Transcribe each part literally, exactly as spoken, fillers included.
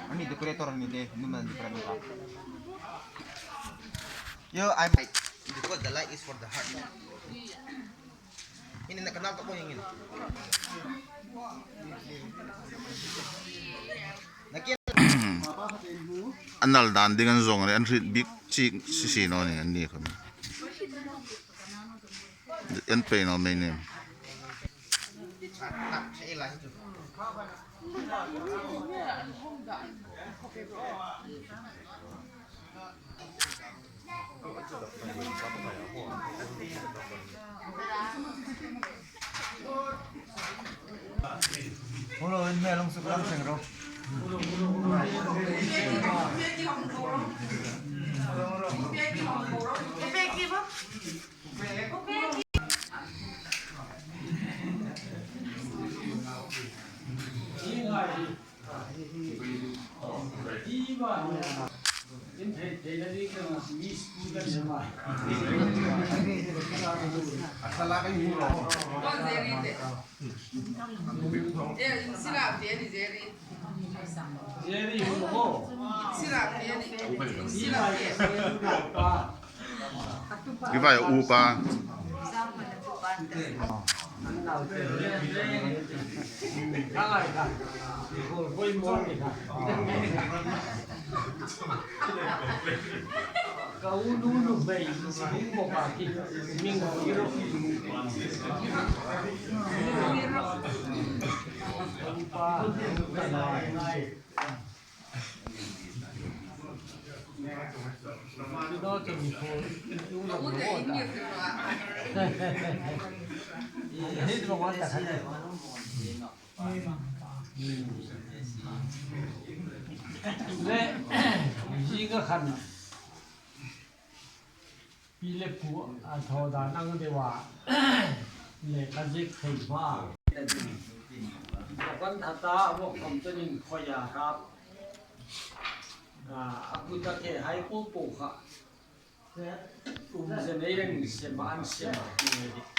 Ani decorator ni de, numan decorator. Yo, I'm right. Because the light is for the heart. Ini nak kenal tak kau yang ini? An nal dan ding an zawng a nih, an hriet bik chik si si naw ni an ni kha. An pei naw mei ni. Ki vai upa. Le, zinga khan pi le pu a thaw dan ang deu a, le ka ziek thei hma. Kan tha ta, a vawk khawm chuan inkhawia kha, a, a kut a ke hai po po kha. Um, ze nei reng sem a, an sem a, ti ngai dik.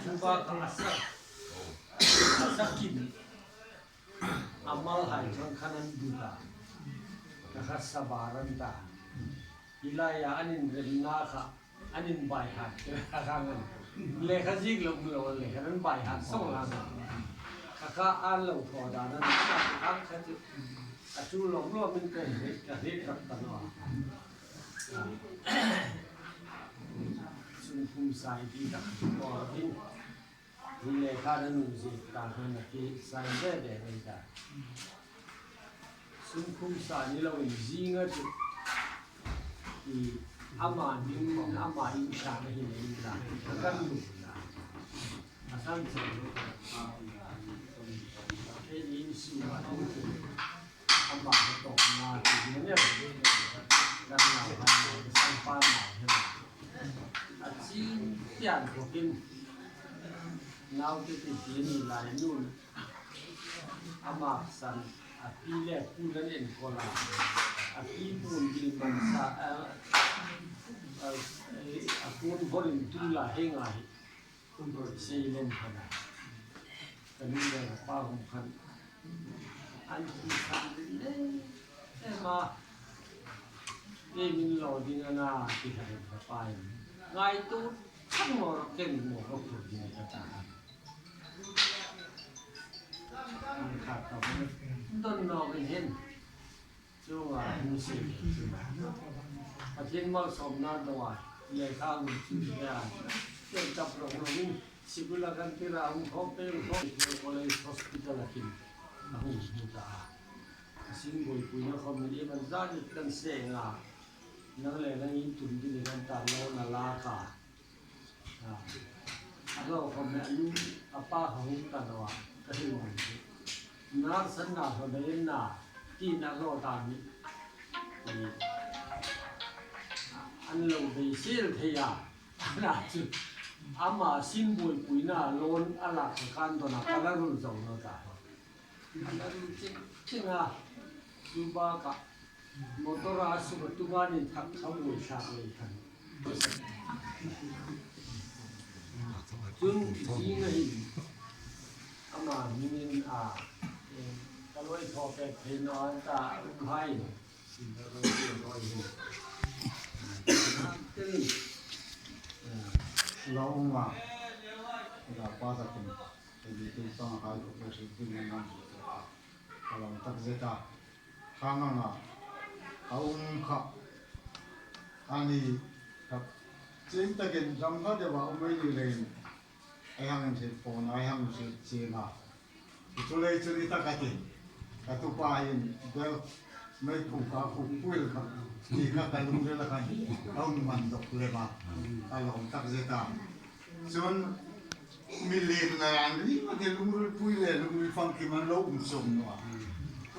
Chu ba kha a sak, a sak kim. A mal hai chuan khan an dut a. Ka kha sabar an ta. Hi laia an inremna kha, an inbai han. Ka kha ngan. Lekha ziek lo, lo lekha an bai han sawng la ngan. Ka kha an lo thaw dan an ta, an kha chu. A chu lawm lawm in ka hriet, ka hriet rak ta naw a. Sumkhum Sai ti tak kawr ding. Hi lekha nan ziek ta khan a ti Sai ve ve mai ta. Sumkhum Sai ni lo in zinga chu. I ama hming, ama in sa na hi nei la. Ka kan lu la. A san chen lo. Hei in su ma lo. Ama ka tawpna ti ni le. Kan lau ha, ka sangpa nau hi. A chin tian ko kin. Naute ti ti ni lai nun. Ama san, a pi le pu nan enkawl a. A pi pu dil man sa, a, a, a pu hon tu la heng a hi. Sei lem khan a. Kan in le pa hum khan. An ti san le le ma. Ei min lo ding a na ti khan ka pa in. Ngai tu thang mo ken mo ko ku ding ka ta. An kha ta mo. Don no bin hin. Chunga hung sei chunga. Pathien malsawmna dawah lekha hung chu nia. Ken tap rawng rawngin sikula kan tira hung khawm pei hung khawm college hospital a kin a hung hmu ta a. A sin buoipuina khawm min iman zat kan seng a. Nang le nang in tum dingin kan ta lo na la ka. A, a hlawk khawm a nu, a pa kha hung ta naw a, ka hrilh mai chu. Nar san na hlawk dai in na, tiin a hlawk ta ni. An lo beisei thei a, na chu. Ama sin buoipuina loan a lak kha kan dawn a, ka la rul zo naw ta. An a rul ching ching a, chu bakah motor a suk a tum a, an inthak tho mai thlak mai khan. Tun zinga hin ama hmingin a, eh, ka lo thaw pek thei naw a ta, um hai. Tin, eh, lo um a. Ka pa ta tin. Ka di tu pa hai ko ka si tin na. Ka lo tak zeta. Hang anga a um kha a ni kha. Chieng takin ram kha deuva um ei ni leiin ei hang inhriet pawna ei hang inhriet chieng a. Chu lei chu ni tak a tih. Ka tupa hin bel mei phung ka khuk puil kha ni kha ka lungrila kha ni. A um man dawk lem a. Ka lawm tak zeta. Chun mi lien la an ri ma te lungril pui le lungril famkim an lo um chuong naw a.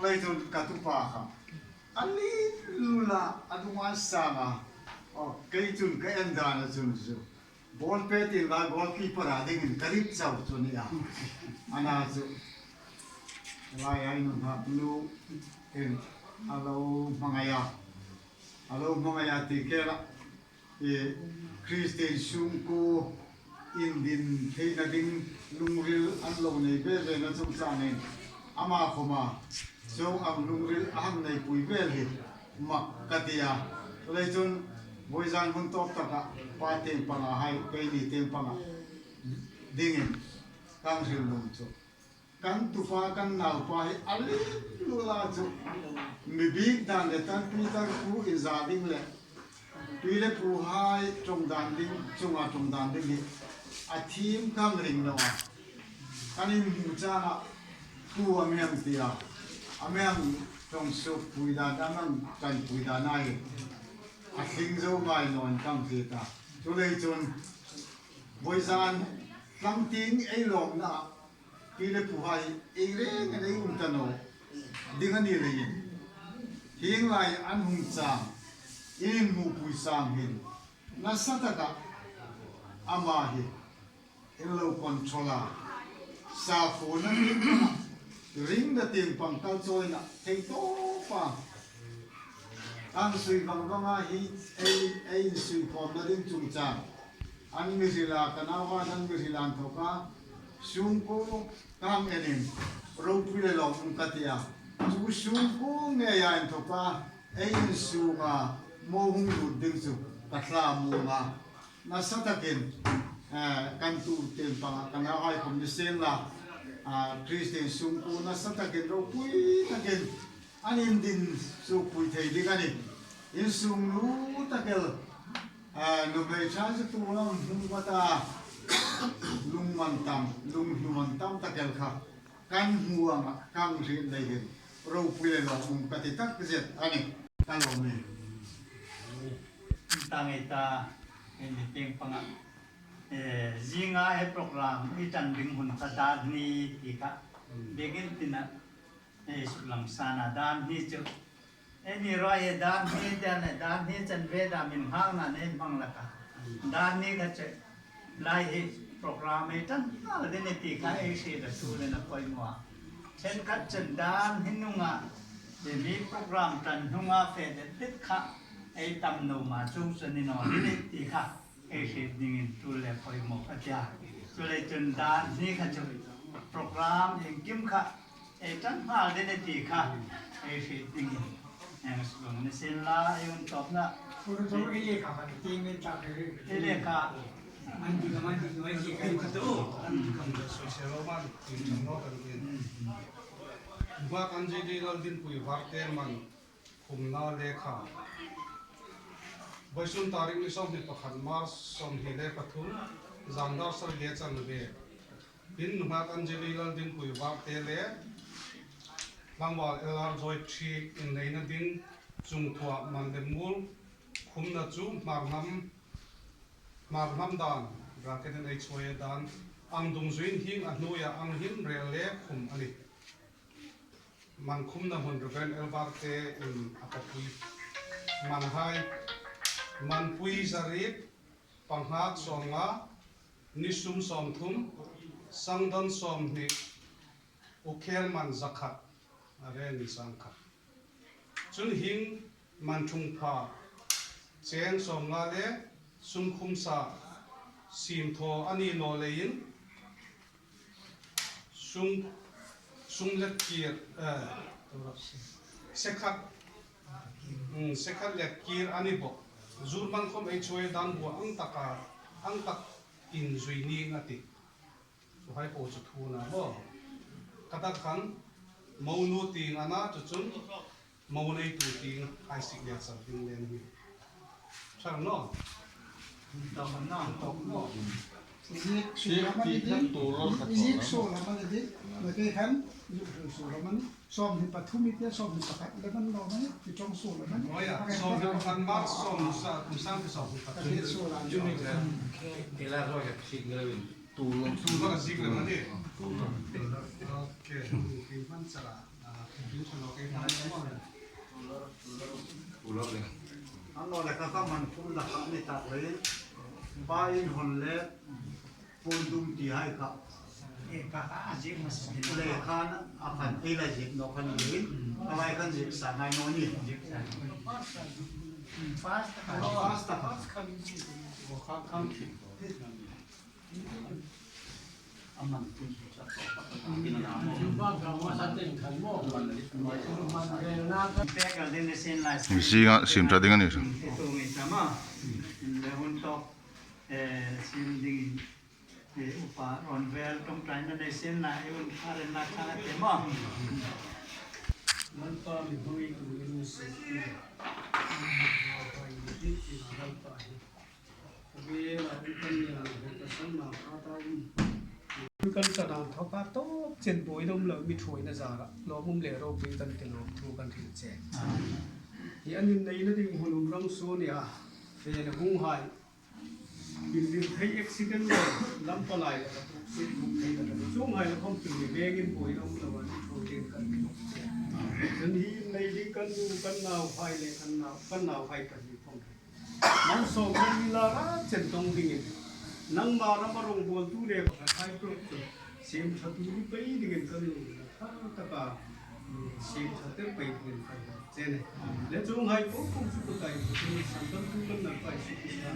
Lei chun ka tupa kha a lien lula a dung a sang a. Aw, kei chun ka en dan a chun chu ball pet inla goalkeeper a dingin ka rip chau chu ni a. Ana chu lai ai nunghak nu in a lo hmangai a. A lo hmangai a ti kela. I Kristien sungkuo indin theina ding lungril an lo nei ve ve na chungchangin ama khoma chuong ang lungril a hang neipui vel hi mak ka ti a. Lei chun vawizan hun tawp taka pa tieng panga hai, keini tieng panga dingin kan hril nuom chu. Kan tupa, kan naupa hi a lien lula chu mi bik dan le tanpi tar pu inza ding le pi le pu hai ṭawng dan ding, chunga ṭawng dan ding hi a thiem kan ring lo a. Kan inhmu changa pu a mi hang ti a, a mi hang ṭawng suok pui dan, a mi hang ṭan pui dan a hi a tling zo ngai naw an kan ti ta. Chu lei chun vawizan tlang tieng ei lawmna pi le pu hai ei reng an ei um ta naw ding a ni leiin, hieng lai an hung chang, in inhmupui sang hin nasa taka ama hi in lo control a, sakhuona ring da tieng pang kal chawina thei tawpa. An sui vang vanga hi ei, ei insui khawmna ding chungchang an mi hrila, ka naupa an mi hrila inthawka sungkuo kan enin ropui le lawm um ka ti a. Chu sungkuo ngeia inthawka ei insunga mo hung lut ding chu ka thlamuong a. Nasa takin, eh, kan tu tieng panga kan nauhai khom ni sien la, ah, Kristien sungkuo nasa takin ropui takin an indin sukpui thei ding a nih. Insung nu tak el, ah, nuhmei ṭha chu tu lam hung va ta, lungman tam, lunghlu man tam tak el kha kan hmu anga kan hriet lei hin ropui le lawm um ka ti tak zet a nih. Ka lawm e. Tang ei ta, ei ni tieng panga, eh, zinga ei program ei ṭan ding hun kha Danhni ti kha biek intina ei suklang san a. Danhni chu ei ni ruok ei Danhni ti a, Danhni chanve dam inhmangna ei hmang hlak a. Danhni kha chu lai hi program ei ṭan nghal ding a nih ti kha ei hriet a, tu le na poimaw a. Ṭhenkhat chun Danhni hnunga, mi program ṭan hnunga fe det det kha ei tam naw ma chu chu ni naw ding a nih ti kha ei hriet dingin tu le poimaw ka ti a. Chu lei chun Danhni kha chu program iengkim kha ei ṭan nghal ding a nih ti kha ei hriet dingin. Eng sung ni sien la, ei hun tawpna. Ei lekha. Bak Anjali Laldinpui Varte man khumna lekha. Vawisun tarik ni sawmhni pakhat, March sawmhni le pathum, zan dar sari le chanve. In nunghak Anjali Laldinpui Varte le tlangval L R Joytree inneina ding chungthuah man le muol khumna chu Hmarhnam, Hmarhnam dan, bracket in H Y A dan, ang dungzuiin hieng a hnuoia ang hin rel le khum a nih. Man khumna hmun Reverend L Varte in a papui. Manhai, manpui zariet, panghak sawmnga, nisum sawmthum, sangdon sawmhni, ukhel man zakhat, a ren ni sangkhat. Chun hieng man thungpha, cheng sawmnga le sumkhum sa Siem thaw a ni naw leiin sung, sung let kir, eh, sekhat, mm, sekhat let kir a ni bawk. Zurman khom ei chuoi dan bu ang taka, ang tak in zui ni a tih. Chuhai po chu thu a na maw. Ka tak khan, mo nu tieng a na chu chun, mo neitu tieng hai signature ding le ni. Chang naw. Tawk naw. Tawk naw. Zik suol a man di. Zik suol a man di. Mate khan, zik suol a man. Sawmhni pathum i ti a, sawmhni pakhat le man naw man. Ki tawng suol a man. Oh ya, sawmhni pakhat March sawm sa, kum sang ki sawmhni pakhat. Ka zik suol a. Ila ro ya sik le win. Tul. Tul ka zik le man di. Tul. Okay. Ki man sara. An naw le kha ka man tum la kha ni tak le. Pa in hon le pun dum ti hai kha. E, ka kha a zik ma sa. Le khan a khan ei la zik naw khan ni. Ka lai khan zik sa ngai naw ni. Fast ka. Fast ka. Kha khan ki. Zinga siem ṭha ding a ni. Kan chang inthawka tawp chen buoi dawm lo mi thuoina zara lawmum le ropui kan ti lawm thu kan hril che. Hi an inneina ding hun um rang su nia, fe le hunghai. Inlirthei accident lo, lam palai le ka tuk sik buk thei ka tuk. Chuonghai le khom tul ni vengin buoi dawm lo an thu ding kan ti lawm che. Kan hi innei ding kan nu, kan nauhai le kan nau, kan nauhai kan ni khom. Nang sawm kan ni la ra chen tawng dingin. Nangma rama rongbawltu le pakhat hai tuk chu. Siem ṭhatu ni pei dingin kan lungna thar taka, siem ṭha ter pei dingin kan che ne. Le chuonghai po po chu kuta Isu Krista sandamtu kan Lalpa Isu Krista.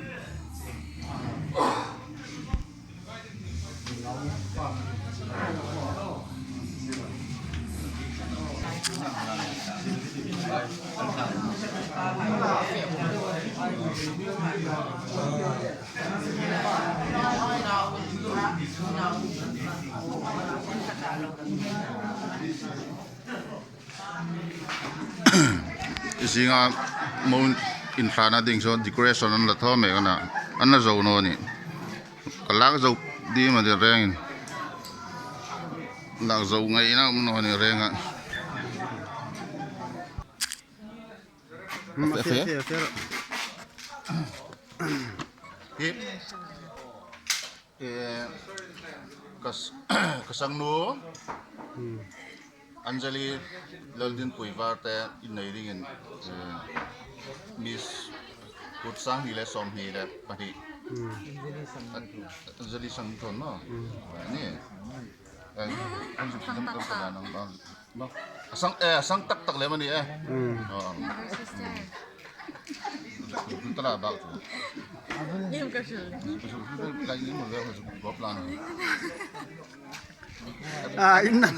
Zinga mo inhlana ding saw decoration an la thaw mek a na, an la zo naw ni. Ka lak zo ding a ni rengin. Lak zo ngai na um naw ni renga. Hmm, a fe, a fe, a fe. Hi. Eh, ka s-, ka sangnu. Hmm. Anjali Laldinpui Varte innei dingin, eh, Miss kut sang hni le sawmhni le pahni. Hmm. Anjali Sangthawn maw. Hmm. Ni. Eh, an zuk dam ka sa nang ba. No. A sang, eh, a sang tak tak le mani, eh. Hmm. Oh. Tala bak tu. Nim ka sul. Ka sul, ka sul, ka sul, ka sul, ka sul. Ah, in nal.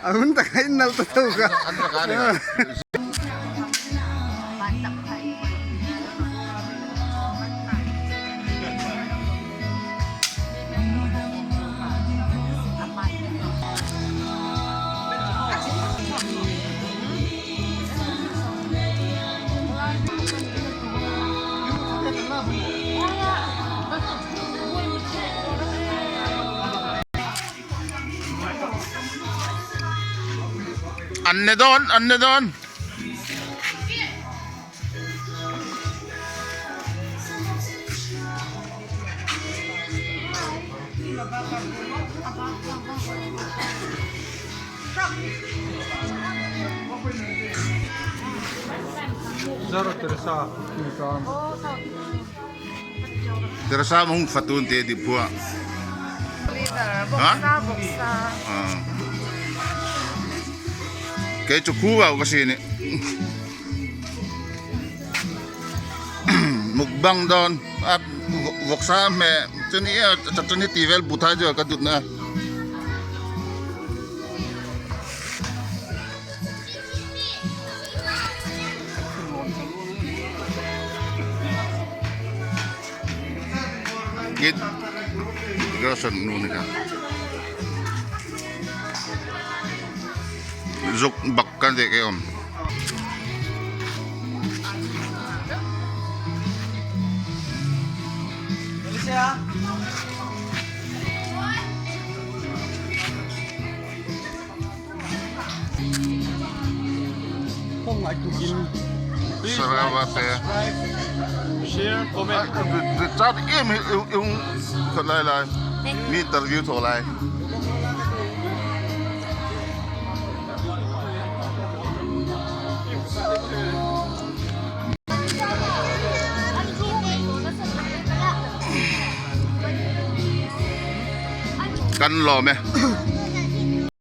A hun tak in nal ta tau ka. An tak ani. An ne dawn, an ne dawn. Zara Teresa, ni kan. Teresa ma hung fatu an ti di pua. Leader, ha? Vawksa, vawksa. Ah. Kei chu khu vau ka si ni. Mu Bang dawn a voksa hme chun i a chachun hi ti vel bu thai chu ka dutna. Git. Gerson nu ni ka. Zuk bak kan dek e om. Sarawa te. Share, comment. Chat em hi ung khat lai lai. Mi interview thaw lai. Kan lawm e.